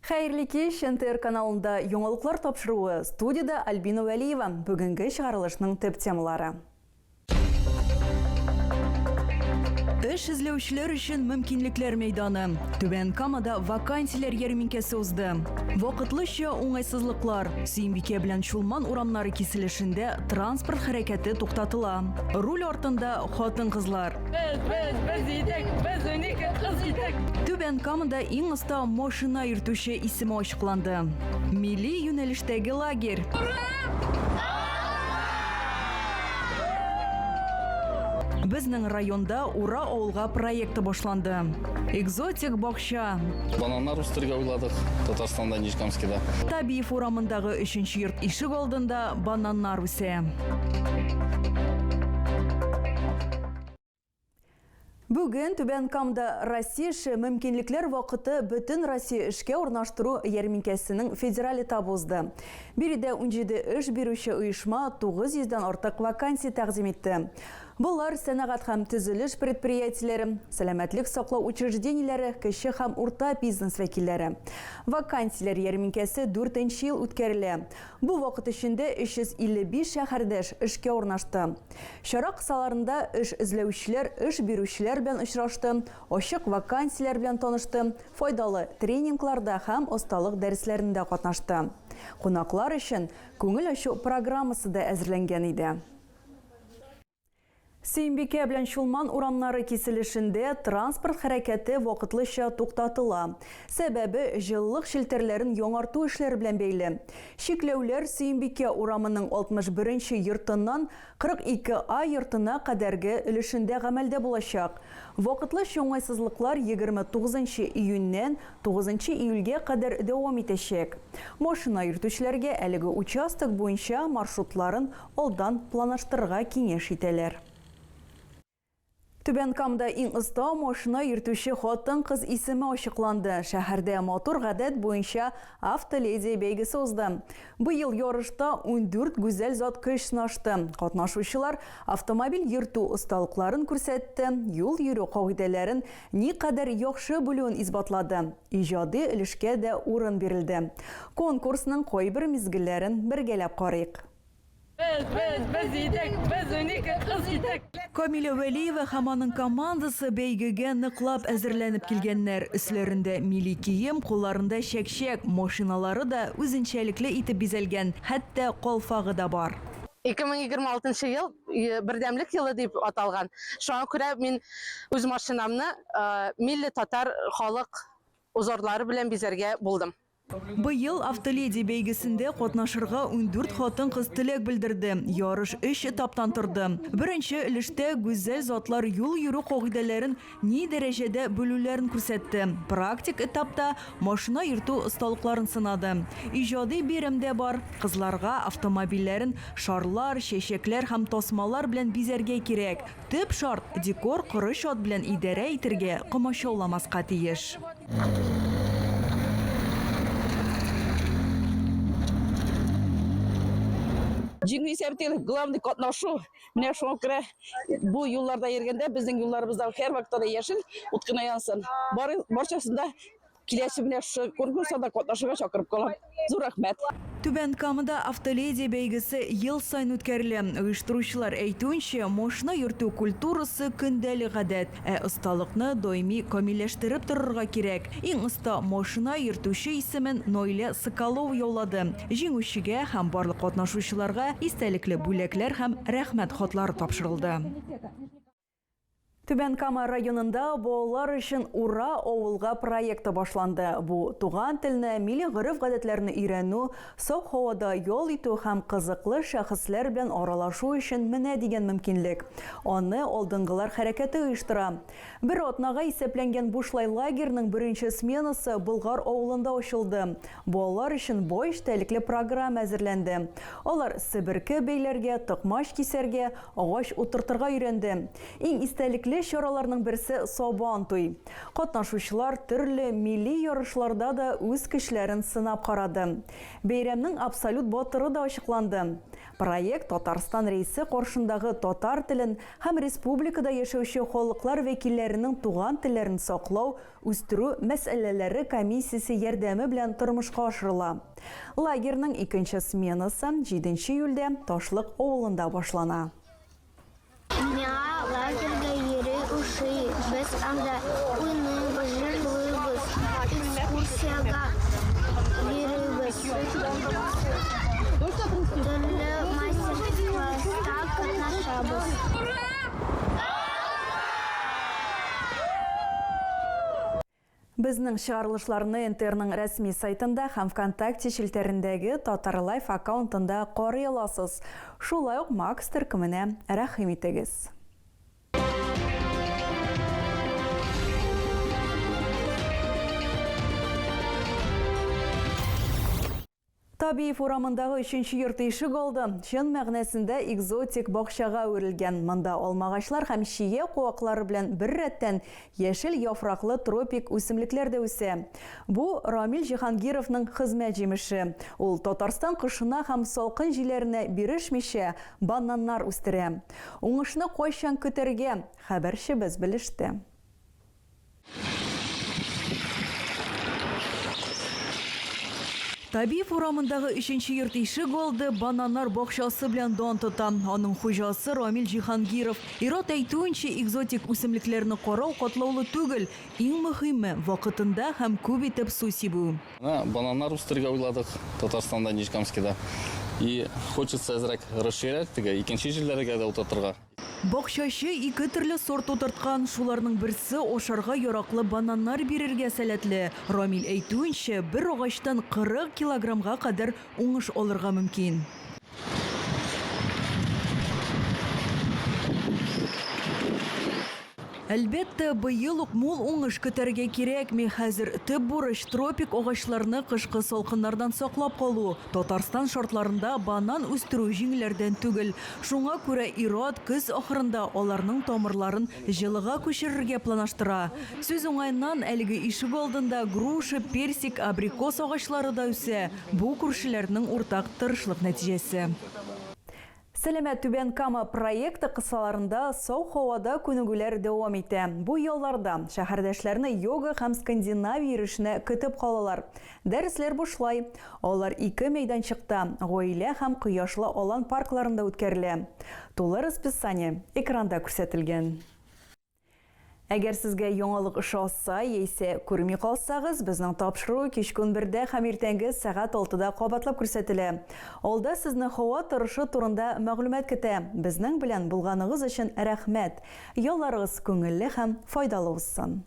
Хәерле кич, НТР каналында яңалыклар тапшыруы. Студиядә Альбина Вәлиева. Бүгенге чыгарылышның төп темалары. Эш эзләүчеләр өчен мөмкинлекләр мәйданы. Түбән Камада вакансияләр ярминкәсе узды. Вакытлыча уңайсызлыклар. Сөембикә белән Чулман урамнары киселешендә транспорт хәрәкәте туктатыла. Руль артында хатын-кызлар. Без, без, без идек, без 12 кыз идек. Түбән Камада иң оста машина йөртүче исеме ачыкланды. Милли юнәлештәге лагерь. Безнең районда Ура авылга проекты башланды. Экзотик бакча. Бананнар үстерергә уйладык Татарстанда, Нижнекамскида. Табиев урамындагы өченче йорт ишек алдында бананнар үсә. Бүген Түбән Камда Россия эше мөмкинлекләр вакыты бөтен Россия эшкә урнаштыру ярминкәсенең федераль этабы узды. Биредә 17 эш бирүче оешма 900 дән артык вакансия тәкъдим итте. Болар сәнәгать һәм төзелеш предприятиеләре, сәламәтлек саклау учреждениеләре, кече һәм урта бизнес вәкилләре. Вакансияләр ярминкәсе дүртенче ел үткәрелә. Бу вакыт эчендә 355 шәһәрдәш эшкә урнашты. Чара кысаларында эш эзләүчеләр эш бирүчеләр белән очрашты, ачык вакансияләр белән танышты, файдалы тренингларда һәм осталык дәресләрендә катнашты. Кунаклар өчен күңел ачу программасы да әзерләнгән иде. Сөембикә белән Чулман урамнары киселешендә транспорт хәрәкәте вакытлыча туктатыла. Сәбәбе, җылылык челтәрләрен яңарту эшләре белән бәйле. Чикләүләр Сөембикә урамының 61 нче йортыннан 42 А йортына кадәрге өлешендә гамәлдә булачак. Вакытлыча уңайсызлыклар 29 нчы июньнән 9 нчы июльгә кадәр дәвам итәчәк. Машина йөртүчеләргә әлеге участок буенча маршрутларын алдан планлаштырырга киңәш итәләр. Түбән Камада иң оста машина йөртүче хатын-кыз исеме ачыкланды. Шәһәрдә матур гадәт буенча Автоледи бәйгесе узды. Быел ярышта 14 гүзәл зат көч сынашты. Катнашучылар автомобиль йөртү осталыкларын күрсәтте, юл йөрү кагыйдәләрен никадәр яхшы белүен исбатлады. Иҗади өлешкә дә урын бирелде. Конкурсның кайбер мизгелләрен бергәләп карыйк. Без, без, без идек, без 12 кыз идек. Камилә Вәлиева һәм аның командасы бәйгегә ныклап әзерләнеп килгәннәр. Өсләрендә милли кием, кулларында чәкчәк, машиналары да үзенчәлекле итеп бизәлгән, хәтта калфагы да бар. 2026 нчы ел Бердәмлек елы дип аталган. Шуңа күрә мин үз машинамны милли татар халык узорлары белән бизәргә булдым. Быел Автоледи бәйгесендә катнашырга 14 хатын-кыз теләк белдерде. Ярыш өч этаптан торды. Беренче өлештә гүзәл затлар юл йөрү кагыйдәләрен ни дәрәҗәдә белүләрен күрсәтте. Практик этапта машина йөртү осталыкларын сынады. Иҗади бирем дә бар. Кызларга автомобильләрен шарлар, чәчәкләр һәм тасмалар белән бизәргә кирәк. Төп шарт, декор корыч ат белән идарә итергә комачауламаска тиеш. Җиңү исәбе түгел, главный катнашу. Менә шуңа күрә бу юлларда йөргәндә безнең юлларыбызда һәрвакытта да яшел ут кына янсын. Бар, барчасын да Киләсе менә шушы конкурста да катнашырга чакырып калам. Зур рәхмәт. Түбән Камада Автоледи бәйгесе ел саен үткәрелә. Оештыручылар әйтүенчә, машина йөртү культурасы көндәлек гадәт, ә осталыкны даими камилләштереп торырга кирәк. Иң оста машина йөртүче исемен Наилә Соколова яулады. Җиңүчегә һәм барлык катнашучыларга истәлекле бүләкләр һәм Рәхмәт хатлары тапшырылды. Түбән Кама районында балалар өчен Ура, авылга проекты башланды. Бу туган телне, милли гореф-гадәтләрне өйрәнү, саф һавада ял итү һәм кызыклы шәхесләр белән аралашу өчен менә дигән мөмкинлек. Аны Алдынгылар хәрәкәте оештыра. Бер атнага исәпләнгән бушлай лагерьның беренче сменасы Болгар авылында ачылды. Балалар өчен бай эчтәлекле программа әзерләнде. Алар себерке бәйләргә, токмач кисәргә, агач утыртырга өйрәнде. Иң истәлекле чараларның берсе, Сабан туй. Катнашучылар төрле милли ярышларда да үз көчләрен сынап карады. Бәйрәмнең абсолют батыры да ачыкланды. Проект Татарстан Рәисе каршындагы татар телен һәм республикада яшәүче халыклар вәкилләренең туган телләрен саклау, үстерү мәсьәләләре комиссиясе ярдәме белән тормышка ашырыла. Лагерьның икенче сменасы җиденче июльдә Ташлык авылында башлана. Миңа лагерьга йөрү ошый, без анда уйныйбыз, җырлыйбыз, экскурсиягә йөрибез, төрле мастер-класста катнашабыз. Безнең чыгарылышларны НТРның рәсми сайтында һәм ВКонтакте челтәрендәге Татар Лайф аккаунтында карый аласыз. Шулай ук Макс төркеменә рәхим итегез. Табиев урамындагы өченче йорт ишек алды чын мәгънәсендә экзотик бакчага әверелгән. Монда алмагачлар һәм чия куаклары белән беррәттән яшел яфраклы тропик үсемлекләр дә үсә. Бу Рамил Җиһангировның хезмәт җимеше. Ул Татарстан кышына һәм салкын җилләренә бирешмичә бананнар үстерә. Уңышны кайчан көтәргә, хәбәрчебез белеште. Табиев урамындагы өченче йорт ишек алды бананнар бакчасы белән дан тота. Аның хуҗасы Рамил Җиһангиров. Ир-ат әйтүенчә, экзотик үсемлекләрне карау катлаулы түгел. Иң мөһиме, вакытында һәм күп итеп су сибү. Менә бананнар үстерергә уйладык Татарстанда, Нижнекамскида. И хочется әзрәк расширять, теге икенче җирләргә дә утыртырга. Бакчачы ике төрле сорт утырткан, шуларның берсе ашарга яраклы бананнар бирергә сәләтле. Рамил әйтүенчә, бер агачтан 40 килограммга кадәр уңыш алырга мөмкин. Әлбәттә, быел ук мул уңыш көтәргә кирәкми. Хәзер төп бурыч, тропик агачларны кышкы салкыннардан саклап калу. Татарстан шартларында банан үстерү җиңелләрдән түгел. Шуңа күрә ир-ат көз ахырында аларның тамырларын җылыга күчерергә планаштыра. Сүз уңаеннан, әлеге ишегалдында груша, персик, абрикос агачлары да үсә. Бу, күршеләрнең уртак тырышлык нәтиҗәсе. Сәламәт Түбән Кама проекты кысаларында сау һавада күнегүләр дәвам итә. Бу ялларда шәһәрдәшләрне йога һәм скандинавия йөрешенә көтеп калалар. Дәресләр бушлай. Алар ике мәйданчыкта, Гаилә һәм Кояшлы алан паркларында үткәрелә. Тулы расписание экранда күрсәтелгән. Әгәр сезгә яңалык ошаса яисә күрми калсагыз, безнең тапшыру кичке унбердә һәм иртәнге сәгать алтыда кабатлап күрсәтелә. Алда сезне һава торышы турында мәгълүмат көтә. Безнең белән булганыгыз өчен рәхмәт! Ялларыгыз күңелле һәм файдалы узсын!